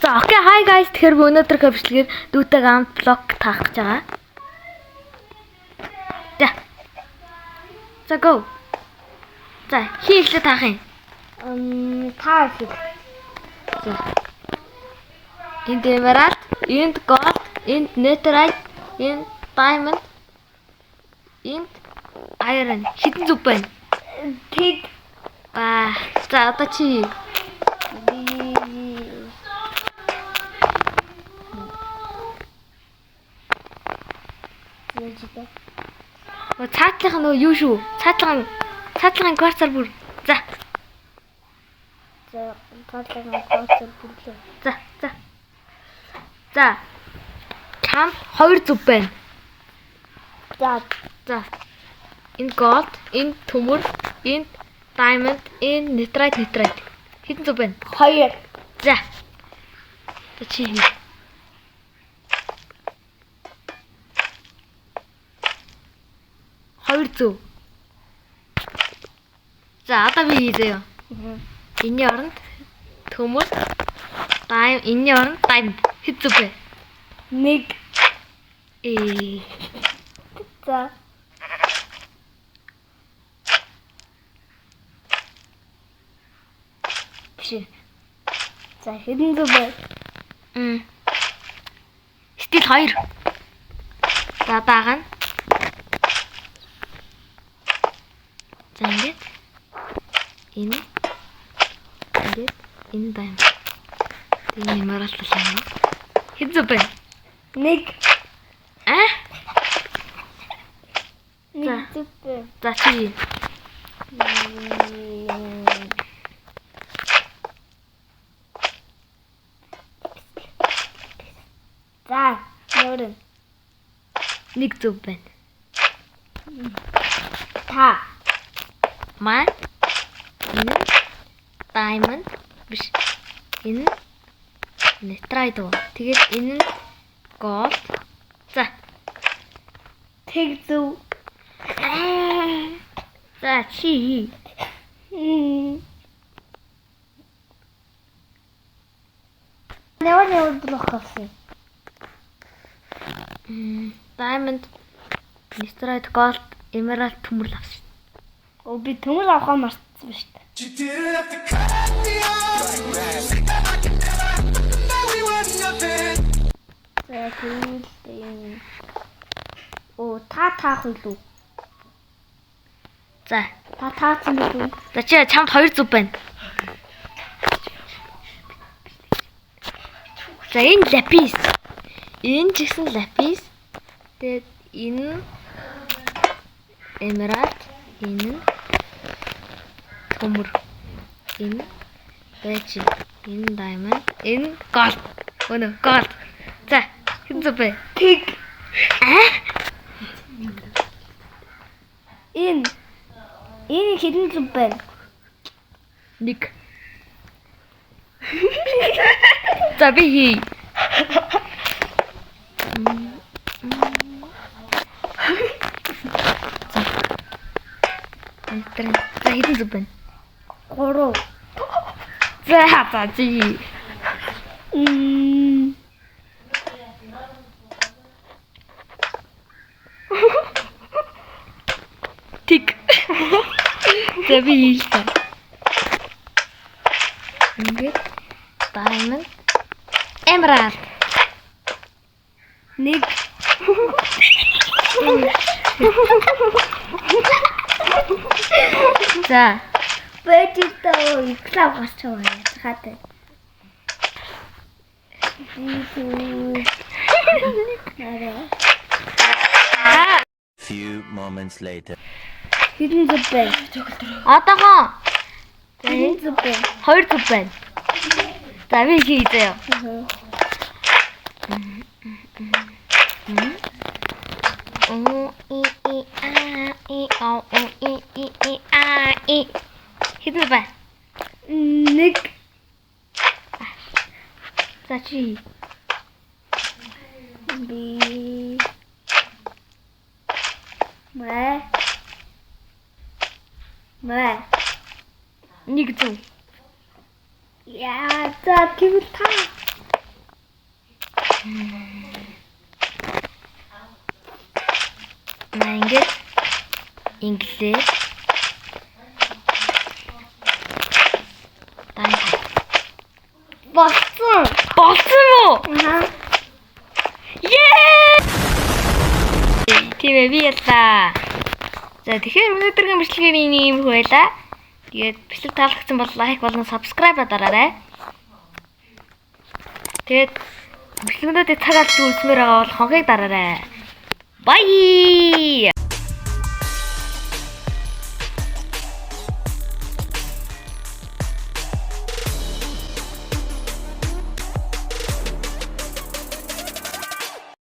За okay, hi guys, тэгэхээр би өнөөдөр бичлэгээр дүүтэйгээ хамт vlog таах гэж байгаа. За. За go. За хин эхлээ таах юм. Та их. За. Энд emerald, энд gold, энд netherite, энд diamond, энд iron. Хэдэн зүг байна? Тэг. Аа, за одоо чи Би. Яаж вэ? Өө, цаатлынх нь нөгөө юу шүү? Цаатлынхын кварцаар бүр. За, За, таалаа кварцаар бүлээ. за, за. За. Чам хоёр зүг байна. За, За. Энэ gold, энэ төмөр, энэ diamond, энэ netherite. Хэдэн зүг байна? Хоёр. За. За чи хий. Хоёр зүг. За одоо би хий заяа. Энэний оронд төмөр, diamond, энэний оронд diamond. Хэд зүг вэ? Нэг. Ээ. За. Биш ээ. За, хэдэн зүг вэ? Steel 2. За даага нь. За ингээд энэ ингээд энэ дайм. Тэгээ emerald юм. Хэд зүг бэ? Нэг. А? Нэг зүг бэ. За чи. За, нөрн. Нэг зүг байна. Та. Маа. Энэ diamond биш. Энэ netherite уу. Тэгээд энэ нь gold. За. Тэг зүг. За чи. Няма няма блок авсан. Diamond, netherite, gold, emerald, төмөр л авсан. Оо, би төмөр авахаа мартсан ба шүү дээ. You didn't have to cut me off. I could never know we were nothing. За, тэгвэл энэ. Оо, та таах үлээ. За. Та таацсан билүү? За чи чамд хоёр зүг байна. За энэ lapis. Энэ ч гэсэн lapis. Тэгээд энэ emerald, энэ нь төмөр. Энэ байж энэ diamond, энэ gold. Өнөө gold. За, хэн зүг бэ? Тэг. А? Энэ. Энэ хэдэн зүг байна? Нэг. За би хий. За. Тэр за хэдэн зүг байна? Гурав. За за чи. Тик. За би хийл та. Ингээд diamond, emerald. Нэг. За. Бэжитоо иклав гарч байгаа яцгаад. Арай. Few moments later. Хэдэн зүг бэ? Одоогоо. За Хэдэн зүг бэ? хоёр зүг байна. За би хий заяа. О и и а и о о и и и а и. Хэдэн бэ? Нэг. За чи. Би. Мэ. Мэ. Нэг зүг. Яа, за тэгвэл та. Инглээ. Дан. Болсон. Болсон уу? Аха. Ее! Тийм ээ, би яллаа. За, тэгэхээр өнөөдрийн бичлэгээр энэ юм байлаа. Тэгээд бичлэг таалагдсан бол like болон subscribe дараарай. Тэгээд бичлэгнүүдийг цаг алдсан үзмээр байгаа бол хонхыг дараарай. Bye.